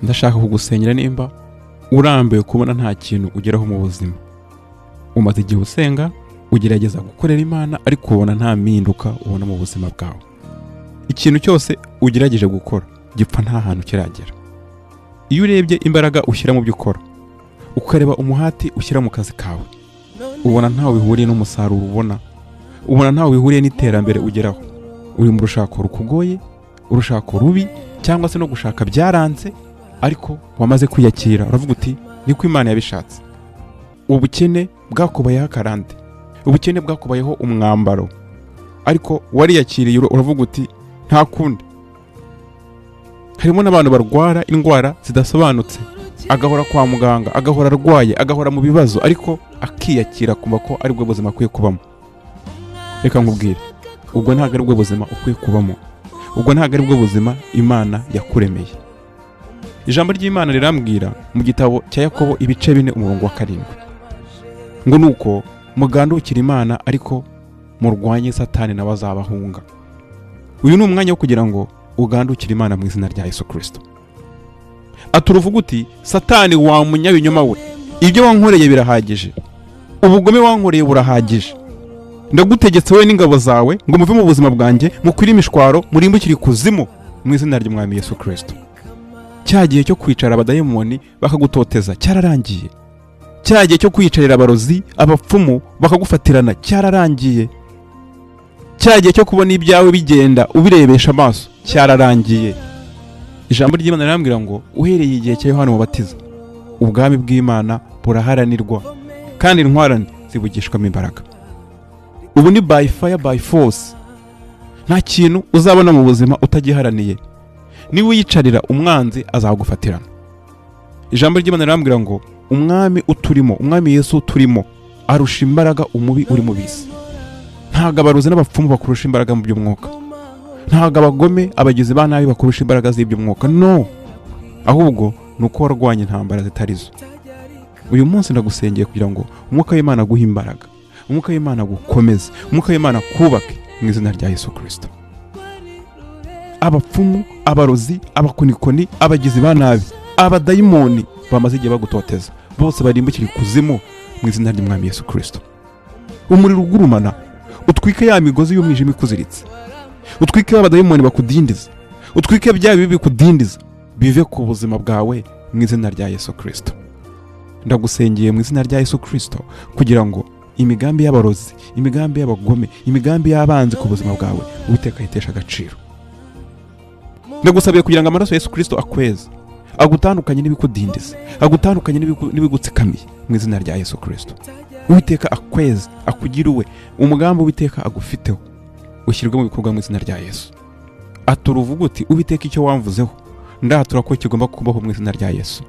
Ndashaka kugusengera nimba urambiwe kubona nta kintu ugeraho mu buzima. Umaze igihe usenga, ugerageza gukorera Imana, ariko ubona nta mpinduka ubona mu buzima bwawe. Ikintu cyose ugerageje gukora gipfa nta hantu kiragera. Iyo urebye imbaraga ushyira mu byo ukora, ukareba umuhati ushyira mu kazi kawe, ubona ntawe bihuriye n'umusaruro ubona, ubona ntawe bihuriye n'iterambere ugeraho. Uri mu rushako rukugoye, urushako rubi, cyangwa se no gushaka byaranze, ariko wamaze kwiyakira uravuga uti niko Imana yabishatse. Ubukene bwakubayeho akarande, ubukene bwakubayeho umwambaro, ariko wariyakiriye uravuga uti nta kundi. Harimo n'abantu barwara indwara zidasobanutse, agahora kwa muganga, agahora arwaye, agahora mu bibazo, ariko akiyakira kumva ko aribwo buzima akwiye kubamo. Reka nkubwire, ubwo ntabwo aribwo buzima ukwiye kubamo, ubwo ntabwo aribwo buzima Imana yakuremeye. Ijambo ry'Imana rirambwira mu gitabo cya Yakobo ibice 4 umurongo wa 7 ngo nuko mugandukira Imana ariko murwanye Satani nawe azabahunga. Uyu ni umwanya wo kugira ngo ugandukire Imana mu izina rya Yesu Kristo. Aturuvuga uti Satani wa munyabinyoma we, ibyo wankoreye birahagije, ubugome wankoreye burahagije, ndagutegetse wowe n'ingabo zawe ngo muve mu buzima bwanjye, mukwire imishwaro, murimbukire ikuzimu mu izina ry'Umwami Yesu Kristo. Cya gihe cyo kwicara abadayimoni bakagutoteza cyararangiye. Cya gihe cyo kwicarira abarozi, abapfumu bakagufatirana cyararangiye. Cya gihe cyo kubona ibyawe bigenda ubirebesha amaso cyararangiye. Ijambo ry'Imana rirambwira ngo uhereye igihe cya Yohana Umubatiza, ubwami bw'Imana buraharanirwa kandi intwarane zibugishwamo imbaraga. Ubu ni by fire by force. Nta kintu uzabona mu buzima utagiharaniye. Niba uyicarira umwanzi azagufatirana. Ijambo ry'Imana rirambwira ngo umwami uturimo, umwami Yesu uturimo, arusha imbaraga umubi uri mu bisi. Ntabwo abarozi n'abapfumu bakurusha imbaraga mu by'umwuka, ntabwo abagome, abagizi ba nabi bakurusha imbaraga z'iby'umwuka, no, ahubwo ni uko warwanya intambara zitari zo. Uyu munsi ndagusengeye kugira ngo umwuka w'Imana aguhe imbaraga, umwuka w'Imana agukomeze, umwuka w'Imana akubake mu izina rya Yesu Kristo. Abapfumu, abarozi, abakonikoni, abagizi ba nabi, abadayimoni bamaze igihe bagutoteza, bose barimbukira ikuzimu mu izina ry'Umwami Yesu Kristo. Umuriro ugurumana utwike ya migozi y'umwijima ikuziritse, utwike abadayimoni bakudindiza, utwike bya bibi bikudindiza, bive ku buzima bwawe mu izina rya Yesu Kristo. Ndagusengeye mu izina rya Yesu Kristo kugira ngo imigambi y'abarozi, imigambi y'abagome, imigambi y'abanzi ku buzima bwawe Uwiteka ayiteshe agaciro. Ndagusabiye kugira ngo amaraso ya Yesu Kristo akweze, agutandukanye n'ibikudindiza, agutandukanye n'ibigutsikamiye mu izina rya Yesu Kristo. Uwiteka akweze, akugire uwe, umugambi Uwiteka agufiteho ushyirwe mu bikorwa mu izina rya Yesu. Aturuvuga uti Uwiteka icyo wamvuzeho ndatura ko kigomba kubaho mu izina rya Yesu.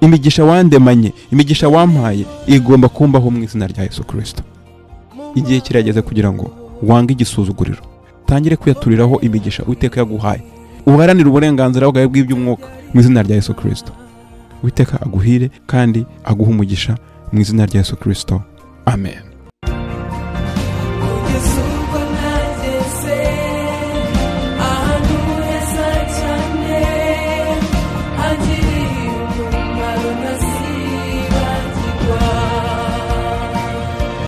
Imigisha wandemanye, imigisha wampaye igomba kumbaho mu izina rya Yesu Kristo. Igihe kirageze kugira ngo wange igisuzuguriro, tangire kwiyaturiraho imigisha Uwiteka yaguhaye, uharanire uburenganzira bwawe bw'iby'umwuka mu izina rya Yesu Kristo. Uwiteka aguhire kandi aguhe umugisha mu izina rya Yesu Kristo. Amen.